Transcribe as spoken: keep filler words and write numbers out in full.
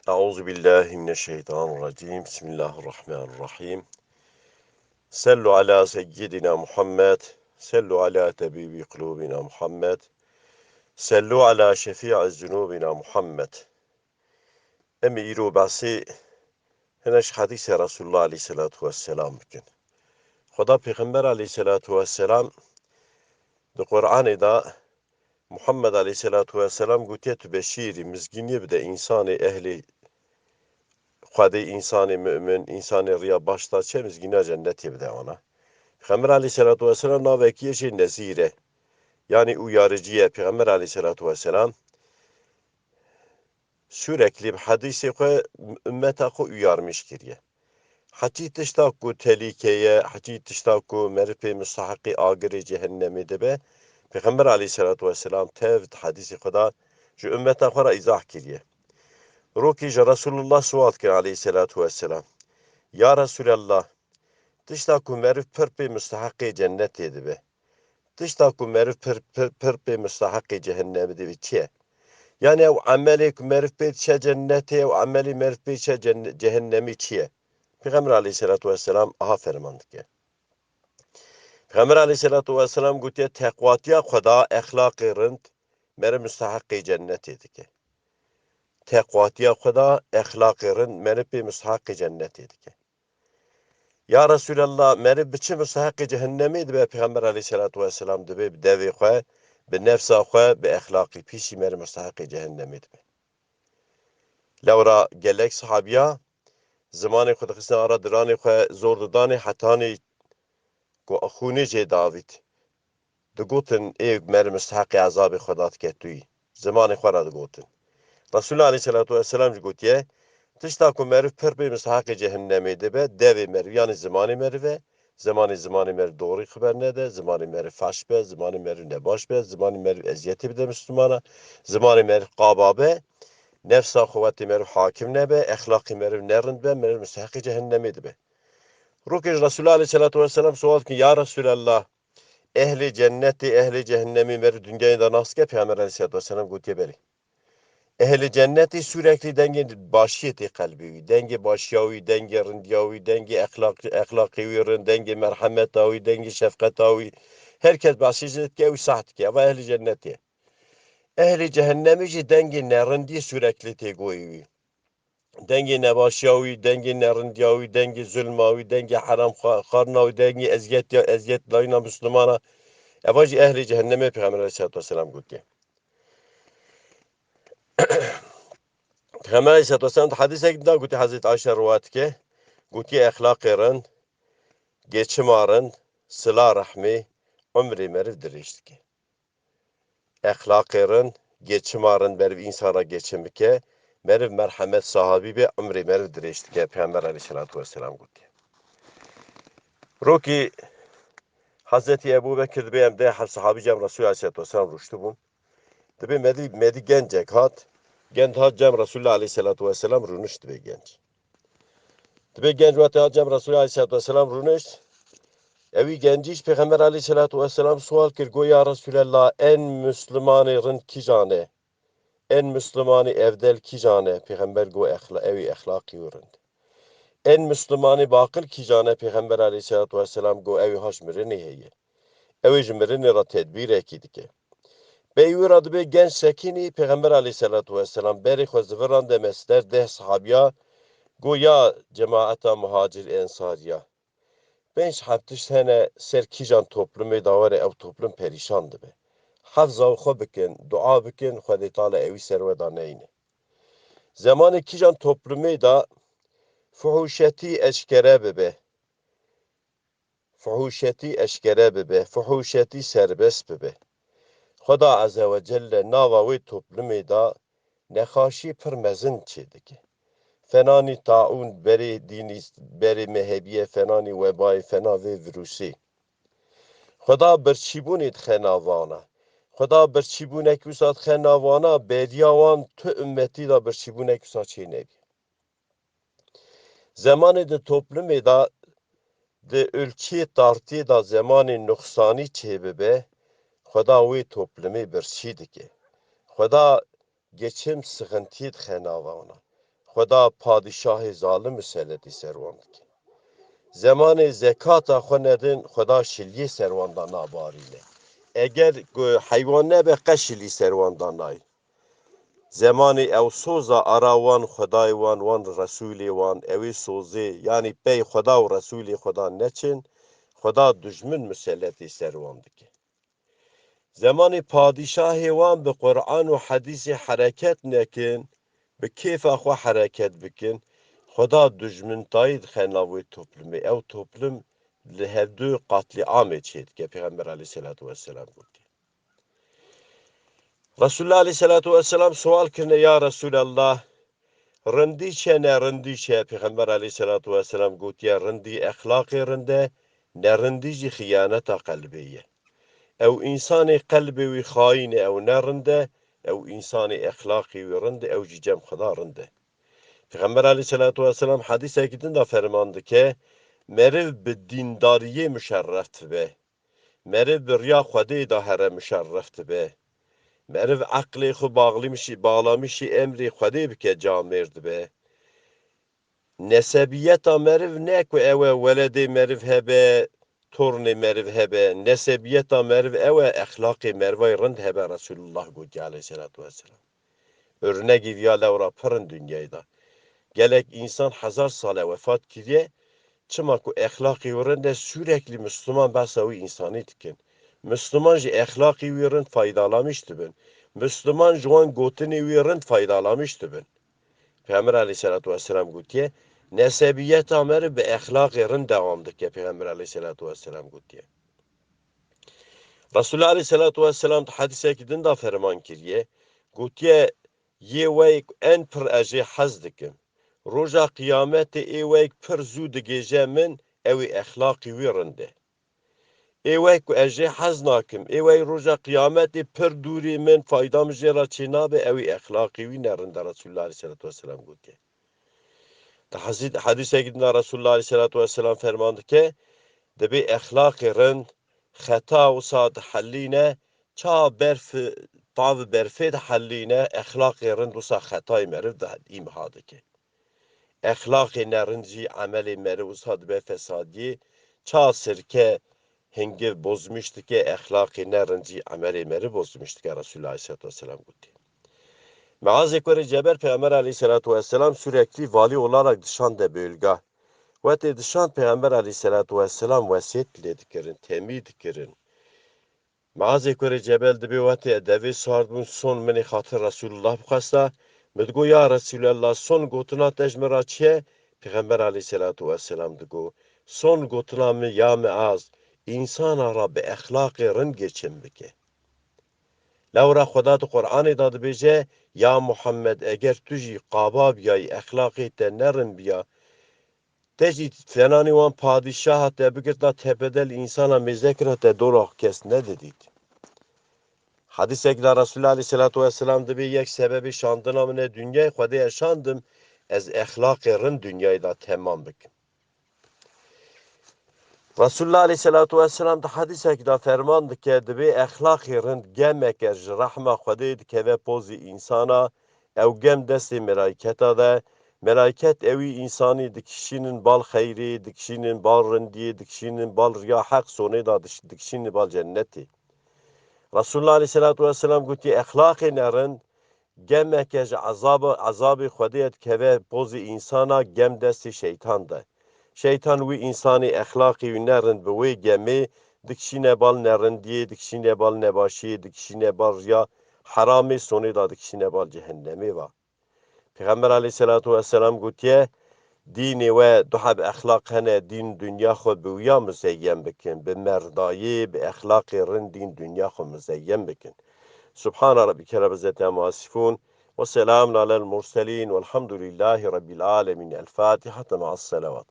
أعوذ بالله من الشيطان الرجيم. بسم الله الرحمن الرحيم. صلوا على سيدنا محمد. صلوا على طبيب قلوبنا محمد. صلوا على شفيع ذنوبنا محمد. Em îro behsê hinek hadîsê Resulullah aleyhisselatu vesselam bikin. Xweda Pêxember aleyhisselatu vesselam di Qur'anê de Muhammed aleyhisselatu vesselam gotiye, tu beşîrî, mizgîniyê bide însanê ehlê Xwedê, însanê mu'min, însanê riya baş da çe, mizgîna cennetê bide wana. Pêxember aleyhisselatu vesselam navekî jê nezîr e. Yanî uyarıcı ye. Pêxember aleyhisselatu vesselam sürekli bi hadîsê xwe ümmeta xwe uyarmış kiriye. Hetî tişta ku telîke ye, hetî tişta ku meriv pê musteheqî agirê cehennemê dibe, Pêxember aleyhisselatu vesselam tev di hadîsê xwe de ji ümmeta xwe re îzah kiriye. Rokî ji Resulullah sual kir aleyhisselatu vesselam. Ya Resulallah, tişta ku meriv pir pê musteheqê cennetê dibe, tişta ku meriv pir, pir, pir pê musteheqê cehennemê dibe çi ye? Yani ew emelê ku meriv pê diçe cennetê, ew emelê meriv pê diçe cenne-, cehennemê çi ye? Pêxember aleyhisselatu vesselam aha ferman dike. Pêxember aleyhisselatu vesselam gotiye, teqwatiya Xweda, exlaqê rind, meriv musteheqê cennetê dike. Teqwatiya Xweda, exlaqê rind, meriv pê musteheqê cennetê dike. Ya Resulallah, meriv bi çi musteheqê cehennemê dibe? Pêxember aleyhisselatu vesselam dibe bi devê xwe, bi nefsa xwe, bi exlaqî pîsî meriv musteheqê cehennemê dibe. Lewra gelek sahabiya zimanê xwe dixistin ara diranê xwe zor didanê hetanê ku xûnê jê davît. Digotin, ê meriv musteheqê ezabê Xweda dike tu yî. Zimanê xwe re digotin. Resulullah aleyhisselatu vesselam jî gotiye, tişta ku meriv pir pê musteheqê cehennemê dibe, devê meriv, yanî zimanê meriv e, zimanê, zimanê meriv doğrî xeber nede, zimanê meriv feş be, zimanê meriv nebaş be, zimanê meriv eziyetê bide Müslümana, zimanê meriv qaba be, nefsa quwetê meriv hakim nebe, exlaqê meriv nerind be, meriv musteheqê cehennemê dibe. Rokê ji Resulullah aleyhisselatu vesselam sual dikin, ya Resulallah, ehlê cennetê, ehlê cehennemê meriv dinyayê de nas dike? Pêxember aleyhisselatu vesselam gotiye, belê. Ehlê cennetê sürekli dengê başiyê tê qelbê wî, dengê başiya wî, dengê rindiya wî, dengê exlaq-, exlaqê wî rind, dengê merhemeta wî, dengê şefqeta wî. Her kes behsê jê dike, ew sah dike. Eva ehlê cennetê. Ehlê cehennemê jî dengê nerindiyê sürekli tê goyê wî. Dengê nebaşiya wî, dengê nerindiya wî, dengê zulma wî, dengê heram xwa-, xwarina wî, dengê eziyetiya, eziyet dayîna Müslümana. Eva jî ehlê cehennemê Pêxember aleyhisselatu vesselam gotiye. Pêxember aleyhisselatu vesselam di hedîsekî da gotiye, Hezreti Ayşe riwayet dike, gotiye, exlaqê rind, geçima rind, sila rehmê, umrê meriv dirêj dike. Exlaqê rind, geçima rind, meriv însan re geçim bike, meriv merhemet sahabî be, umrê meriv dirêj dike, Pêxember aleyhisselatu vesselam gotiye. Rokî Hezretî Ebû Bekir dibê em deh heb sahabî cem Resulullah aleyhisselatu vesselam rûştibûn. Dibê me dî, me dî gencek hat. Genc hat cem Resulullah aleyhisselatu vesselam rûnişt, dibê genc. Dibê genc wextê hat cem Resulullah aleyhisselatu vesselam rûnişt. Ewî gencî ji Pêxember aleyhisselatu vesselam sual kir, got, ya Resulallah, en Müslümanê rind kîjan e? En Müslümanê evdel kîjan e? Pêxember got, exla-, ewî exlaqî wî rind. En Müslümanê baqil kîjan e? Pêxember aleyhisselatu vesselam got, ewî haş mirinê heye. Ew ê ji mirinê re tedbîrekî dike. Pey wî re dibê genc sekinî, Pêxember aleyhisselatu vesselam berê xwe zivirande mesler deh sahabiya, got, ya cemaeta muhacir ensariya, pênc heb tişt hene ser kîjan toplumê de were ew toplum perîşan dibe. Hefza xwe bikin, dua bikin, Xwedê Teala ewî ser we de neyne. Zemanê kîjan toplumê de fuhuşetî eşkere bibe, fuhuşetî eşkere bibe, fuhuşetî serbest bibe. Xweda Azze ve Celle nava wê toplumê de nexaşî pir mezin çêdike. Fenanî taûn berê dînî, berê mehebiyê, fenanî webayê, fena vê virusê. Xweda birçîbûnê dixe navana. Xweda birçîbûnek wisa dixe navana, beriya wan tu ummetî de birçîbûnek wisa çê nebî. Zemanê di toplumê de, di ülkeyê tartiyê de zemanê nuxsanî çêbibe, Xweda wê toplumê birçî dike. Xweda geçim sıkıntıyê dixe nava wana. Xweda padîşahê zalim miseletî ser wan dike. Zemanê zekata xwe nedin, Xweda şiliyê ser wan da nabarîne. Eger ku heywan nebe, qe şilî ser wan da nayê. Zemanê ew soza ara wan, Xwedayê wan, wan Resûlê wan, ewê sozê, yanî pey Xweda û Resûlê Xweda neçin, Xweda dijmin miseletê ser wan dike. Zemanê padîşahê wan bi Quran û hedîsê hereket nekin, bi kêfa xwe hereket bikin, Xweda dijmintayî dixe nav wê toplumê. Ew toplum li hevdu qatliamê çêdike, Pêxember aleyhisselatu vesselam gotiye. Resulullah aleyhisselatu vesselam sual kirine, ya Resulallah, rindî çi ye, nerindî çi ye? Pêxember aleyhisselatu vesselam gotiye, rindî exlaqê rind e, nerindî jî xiyaneta qelbê ye. Ew însanê qelbê wî xayîn e, ew ne rind e, ew însanê exlaqê wî rind e, ew jî cem Xweda rind e. Pêxember aleyhisselatu vesselam hedîsekî din de ferman dike, meriv bi dîndariyê muşerref dibe. Meriv bi riya Xwedê de here muşerref dibe. Meriv eqlê xwe baxlîmişî, bağlamişî emrê Xwedê bike camêr dibe. Nesebiyeta meriv ne ku ew e weledê meriv hebe, tornê meriv hebe. Nesebiyeta meriv ew e, exlaqê merivayê rind hebe, Resulullah gotiye aleyhisselatu vesselam. Örnegî viya lewra pir in dinyayê de. Gelek însan hezar sal e wefat kiriye, çima ku exlaqê wî rind e, sûreklî Misliman behsa wî însanî dikin. Misliman ji exlaqê wî rind faydalanmiş dibin. Misliman ji wan gotinê wî rind faydalanmiş dibin. Pêxember aleyhisselatu vesselam gotiye, nesebiyeta meriv bi exlaqê rind dewam dike, Pêxember aleyhisselatu vesselam gotiye. Resulullah aleyhisselatu vesselam di hedîsekî din de ferman kiriye, gotiye, yê weyk en pir ez jê hez dikim. Roja qiyametê ê weyk pir zû digêje min, ew ê exlaqî wî rind e. Ê weyk ku ez jê hez nakim, ê wey roja qiyametê pir dûrê min, fayda min jê re çênabe, ew ê exlaqî wî ne rind e, Resulullah aleyhisselatu vesselam gotiye. Di hezî-, hedîsekî din de Resulullah aleyhisselatu vesselam ferman dike, dibê exlaqê rind xeta wisa dihelîne, ça berf, tav berfê dihelîne, exlaqê rind wisa xetayê meriv di îmha dike. Exlaqê nerind jî emelê meriv wisa dibe fesadiyê, ça sirke hingiv bozmiş dike, exlaqê nerind jî emelê meriv bozmiş dike, Resulullah aleyhisselatu vesselam gotiye. Muazê kurê Cebel Peygamber aleyhisselatu vesselam sürekli vali olarak dışan de bölge. Wetê dışan Peygamber aleyhisselatu vesselam wesiyet lê dikirin, temî dikirin. Muazê kurê Cebel dibê wetê devê sard bûn, son minê xatir Resulullah bixwesta. Min digo, ya Resulallah, son gotina te ji min re çi ye? Peygamber aleyhisselatu vesselam digo, son gotina min ya Muaz, însana re bi exlaqê rind geçim bike. Lewra Xweda di Qur'anê de dibêje, ya Muhammed, eger tu jî qaba biyayî, exlaqê te nerin biya, te jî fenanî wan padîşaha te bigirta tepedel însana mêze kira te dora xwe kes nedidît. Hadîsek de Resulullah aleyhisselatu vesselam dibê, yek sebebê şandina min e dinyayê, Xwedê ez şandim, ez exlaqê rind dinyayê de temam bikim. Resulullah aleyhisselatu vesselam di hedîsekî de ferman dike, dibê exlaqê rind gemeke ji rehma Xwedê dikeve pozî însana, ew gem destê melayketa de, melayket ewî însanî dikişînin bal xeyrê, dikişînin bal rindiyê, dikişînin bal riya heq sonê de diş-, dikişînin bal cennetê. Resulullah aleyhisselatu vesselam gotiye, exlaqê nerind, gemeke ji ezaba, ezabê Xwedê ye dikeve pozê însana, gem destê şeytan de. Şeytan wî însanê exlaqê wî nerind bi wê gemê dikişîne bal nerindiyê, dikişîne bal nebaşiyê, dikişîne bal riya heramê, sonê de dikişîne bal cehennemê va. Pêxember aleyhisselatu vesselam gotiye, dînê we du heb exlaq hene, dîn dinya xwe bi wiya muzeyyen bikin, bi merdayê, bi exlaqê rind dîn dinya xwe muzeyyen bikin. Subhana Rabbike Rabbil İzzeti Amma Yasifun ve Selamun Alel Murselin Velhamdülillahi Rabbil Alemin. El Fatiha ma'as Selavat.